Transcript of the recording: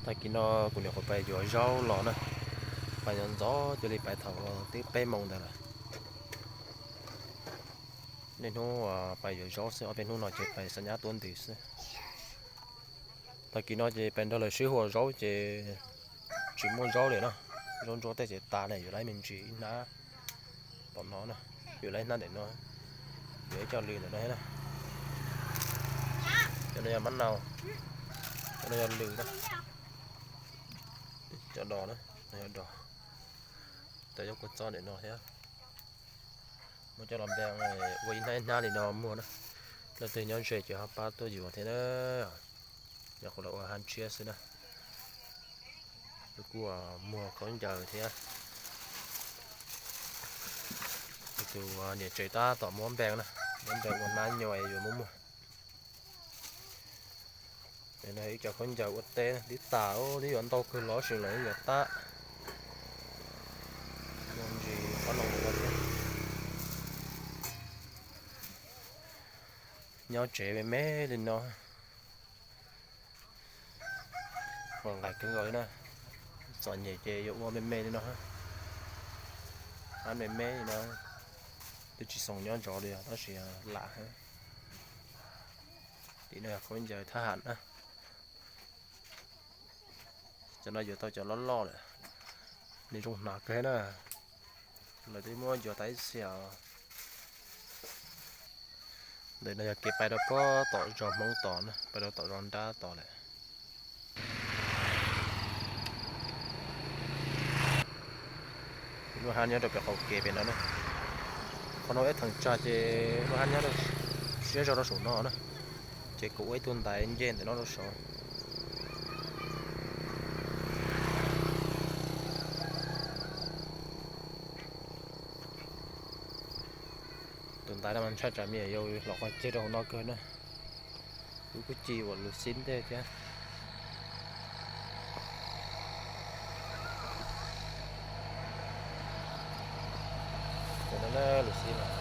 Tag kis no kuv nyuam qhuav pais yuav zaub los na, pais ntxov ntxov cuag li pais thaum twb peb moos ntawd lawm. Niaj hnub pais yuav zaub xwb, ob peb hnub no ces pais xa nyab tuab ntws xwb. Tag kis no ces pais nrog lawv sib hua zaub ces tsis muaj zaub li na. Zaub ntsuab tej ces tas na, yuav laib me ntsis ib hnab tom no na, yuav laib ib hnab ntawm no, yuav ib co lws ntawm no thiab na. Cov no yog mab nau, cov no yog lws na, cov dos na, no yog dos, cov yog kua txob ntawm no thiab. Muab coj los npe ua ib hnab ib hnab li no muag na. Leej twg nyob ze ces ho pab tuaj yuav thiab na. Nyuam qhuav los ua haj tshiab xwb na. Kuj muag khaub ncaws thiab. Tus niam tsev tab tom muab npe na, muab npe ua hnab nyuag yuav muab muag. Ib co khaub ncaws ua teb tib tas, twb yuav ntau kawg los sis lawv yuav tab. Ntsis qhov no ua thiab. Nyob tsev me me li no, ua nqaim kawg nkaus li na. Txom nyem ces yuav ua me me li no, hab me me li no. Twb tsis xoo nyob ntsov li tab sis lam. Tim no yog khaub ncaws thab ham na. Cov no yuav tau cov loj loj lawm, nws zoo hnav kawg na. Lawv twb muab yuav tas ib txhia os. Ntawm no yog kev pais rau puag tom zos Hmoob tod na, pais rau tom zos nrab tod lawm. Lub hab nyob rau pem qaum kev pem no na. Qhov no ib theem tsag ces lub hab nyob rau siab zog rau saum no na, ces kuv ua ib tug ntaiv nce ntawm no rau saud. Tus ntaiv no mas ntshai tsam me nyuam yaus los quav ceg rau hauv no kawg na. Kuv kuj ci uas lus xib ntej thiab. Cov no lus xib no.